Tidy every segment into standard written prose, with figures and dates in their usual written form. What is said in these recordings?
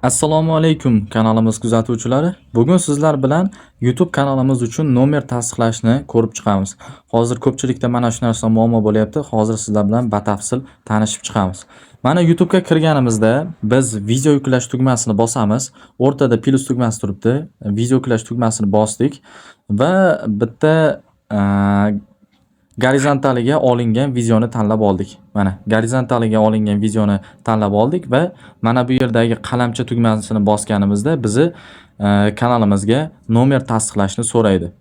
Assalomu alaykum, kanalimiz kuzatuvchilari. Bugun sizlar bilan YouTube kanalimiz uchun nomer tasdiqlashni ko'rib chiqamiz. Hozir ko'pchilikda mana shu narsa muammo bo'lyapti. Hozir sizlar bilan batafsil tanishib chiqamiz. Mana, YouTube'ga kirganimizda biz video yuklash tugmasini bosamiz. O'rtada plyus tugmasi turibdi. Video yuklash tugmasini bosdik va bitta gorizontaliga olingan videoni tanlab oldik. Mana, gorizontaliga olingan videoni tanlab oldik va mana bu yerdagi qalamcha tugmasini bosganimizda bizni kanalimizga nomer tasdiqlashni so'raydi.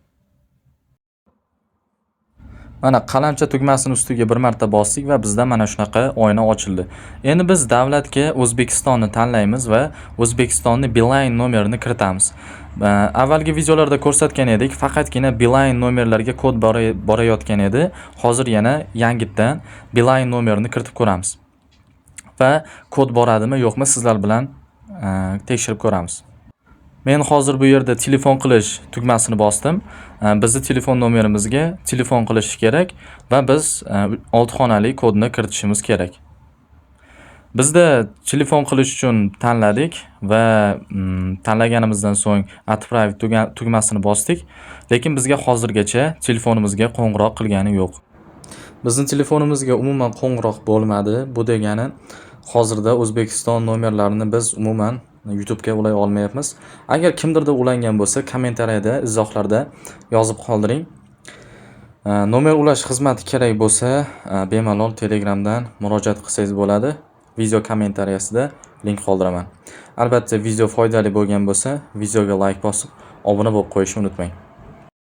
Mana, qalamcha tugmasini ustiga bir marta bosdik va bizda mana shunaqa oyna ochildi. Endi biz davlatga O'zbekistonni tanlaymiz va O'zbekistonni Beeline nomerini kiritamiz. Avvalgi videolarda ko'rsatgan edik, faqatgina Beeline nomerlarga kod borayotgan edi. Hozir yana yangitdan Beeline nomerini kiritib ko'ramiz. Va kod boradimi, yo'qmi, sizlar bilan tekshirib ko'ramiz. Men hozir bu yerda telefon qilish tugmasini bosdim. Bizni telefon nomerimizga telefon qilishi kerak va biz 6 xonali kodni kiritishimiz kerak. Bizda telefon qilish uchun tanladik va tanlaganimizdan so'ng "Отправить" tugmasini bosdik, lekin bizga hozirgacha telefonimizga qo'ng'iroq qilgani yo'q. Bizni telefonimizga umuman qo'ng'iroq bo'lmadi. Bu degani, hozirda O'zbekiston nomerlarini biz umuman YouTube'ga ulay olmayapmiz. Agar kimdirda ulangan bo'lsa, kommentariyada, izohlarda yozib qoldiring. Nomer ulash xizmati kerak bo'lsa, bemalol Telegramdan murojaat qilsangiz bo'ladi. Video kommentariyasida link qoldiraman. Albatta, video foydali bo'lgan bo'lsa, videoga layk bosib, obuna bo'lib qo'yishni unutmang.